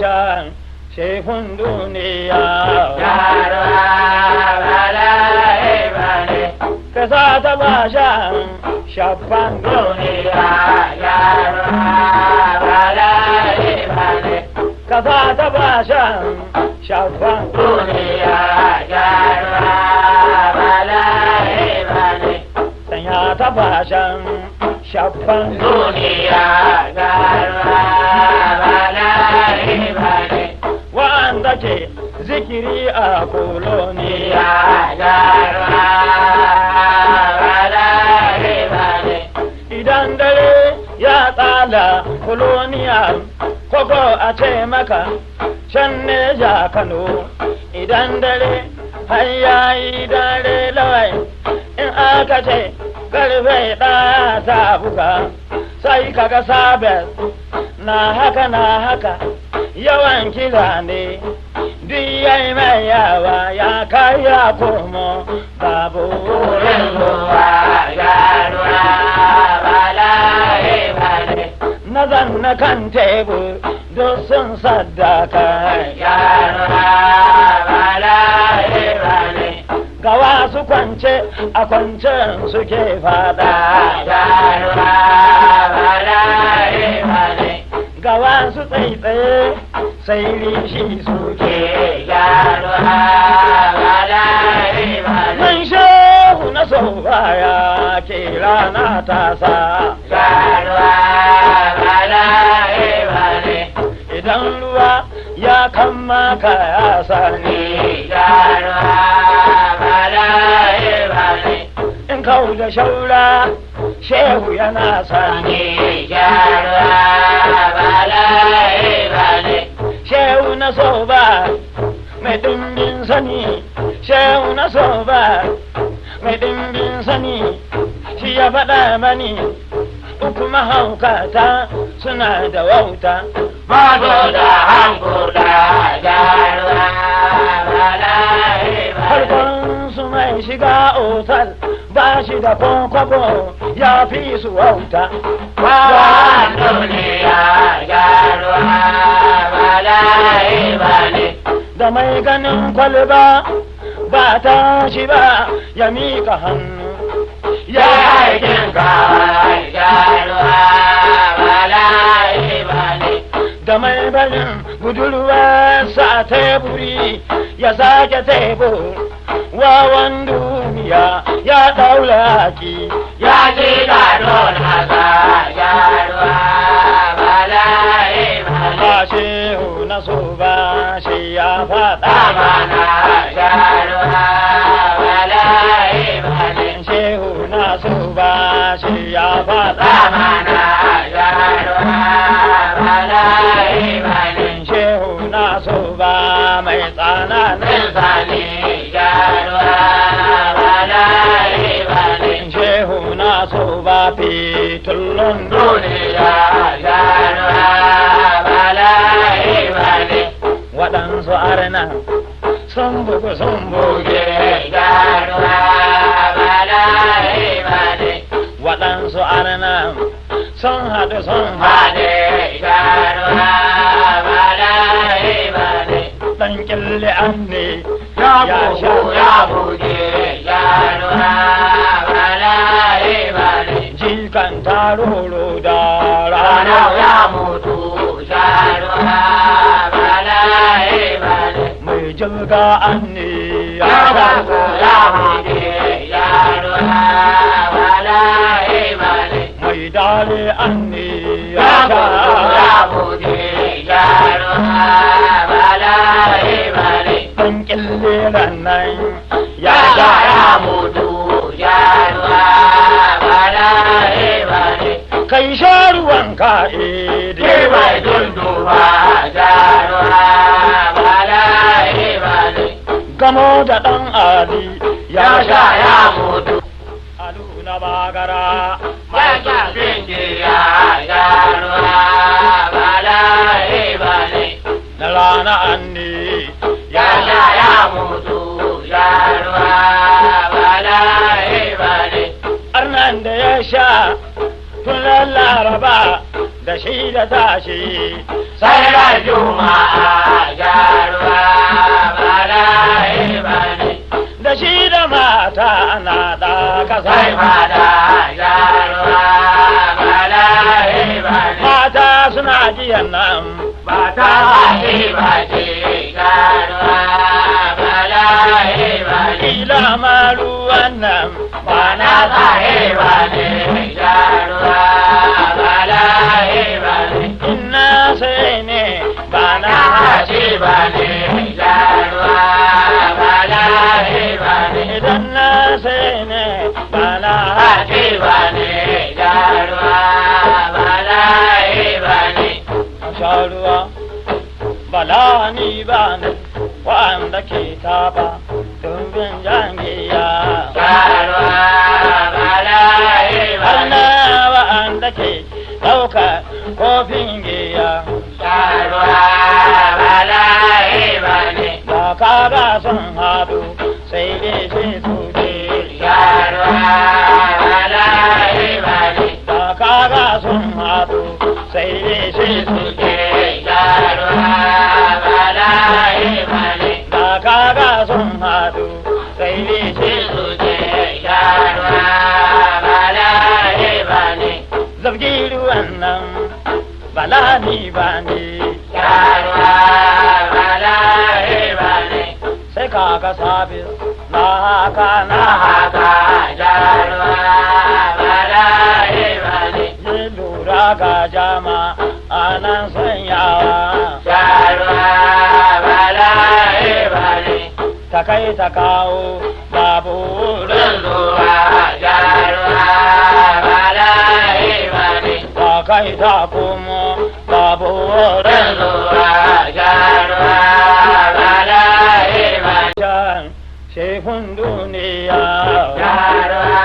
Shan shehun duniya. Kasa ta ba shan shafan duniya. Kasa ta ba shan shafan duniya. Sanya ta ba shan shafan duniya. Wa'anda ke zikiri a koloniya. Idan dare ya tsala koloniya, koko a ce maka can ne ja Kano. Idan dare har yayi dare lawai, in aka ce karfe 1 ta buga, sai kaga sabes na haka na haka, yawan kira ne duk yayi mai yawa, ya kai ya komo babu wurin zuwa. Na zanna kan tebur duk sun saddaka, ga wasu kwance a kwancen suke fada, ga wasu tsaitsaye sai rishi suke. Mun shehu na so baya ke rana ta sa, idan ruwa ya kama ka ya sani, in kau da shaura shehu yana sani. Shehu na so ba mai ɗimbin sani, shehu na so ba mai ɗimbin sani, shi ya faɗa mani uku mahaukata suna da wauta. Babu da hankula garuwa bala'i. Farkon su mai shiga otal ba shi da kwakwabo ya fi su wauta. Bawan duniya garuwa bala'i bane. Da mai ganin kwalba ba ta shi ba ya mika hannu. Ya aikin kawai garuwa bala'i bane. Da mai barin budurwarsa a teburi ya sake tebur, wawan duniya ya daula ki. Ya ci gado na sa garuwa bala'i bane. Ba shehu na so ba shi ya faɗa. Amana garuwa bala'i bane. Shehu na so ba shi ya faɗa. Amana garuwa bala'i bane. Shehu na so ba mai tsananin Sani garuwa bala'i bane. Shehu na so ba fitullun Duniya garuwa bala'i bane. Waɗansu arna sun bugu sun buge. Garuwa bala'i bane. Waɗansu arna sun haɗu sun haɗe. Hade garuwa bala'i bane. Ɗan ƙille an ne Ya ya sha. bugu ya buge garuwa bala'i bane. Jikan taroro da Rana rana ya mutu garuwa bala'i bane. Mai jirga an ne ya Ya sha. bugu ya buge garuwa bala'i bane. Mai dare an ne ya Ya bugu ya sha. buge garuwa bala'i bane. Ɗan ƙille nan ya Ya sha. ya mutu garuwa bala'i bane. Kai sha ruwan ka'idi. Ke mai dunduwa garuwa bala'i bane. Gamo da ɗan Ali Ya ya sha sha. ya mutu. Alu na bagara. Ya sha bingiya garuwa bala'i bane. Na rana anni Ya sha ya mutu garuwa bala'i bane. Arnan da ya sha tun laraba da shi da tashi. Sai Juma'a jaruwa ba lahi ba ne. Da shi da mata ana da kasa. Sai fada jaruwa ba lahi ba ne. Mata suna jiyan nan. Ba ta haɗe ba ce jaruwa ba lahi ba ne. Kila ma ruwan nan Ba na sahe ba ne jaruwa ba lahi ba ne. Ina sai ne ba na Na hace ba ne jaruwa ba lahi ba ne. Idan na sai ne ba na Hace ba ne jaruwa ba lahi ba ne. Sha ruwa bala ni ba ne wa'anda ke taba tumbin jangiya. Jaruwa ba lahi ba Har ne. na wa'anda ke ɗauka kofin giya. Jaruwa ba lahi ba ne. Ba ka ga sun haɗu sai dai sai su je. Jaruwa ba lahi ba ne. Ba ka ga sun haɗu sai dai sai su je. Jaruwa ba lahi ba ne. Ba ka ga sun haɗu sai dai sai su Jaruwa ba lahi ba ne. Zabgi ruwan nan bala ni ba ne. Jaruwa ba lahi ba ne. Sai ka ga sabis na haka na Na haka jaruwa ba lahi ba ne. Yi lura ga jama a nan sanyawa. Jaruwa ba lahi ba ne. Ta kai ta kawo babu wurin. Zuwa jaruwa ba lahi ba ne. Ta kai ta komo babu wurin. Zuwa jaruwa ba lahi ba ne. Can shefun duniya. Jaruwa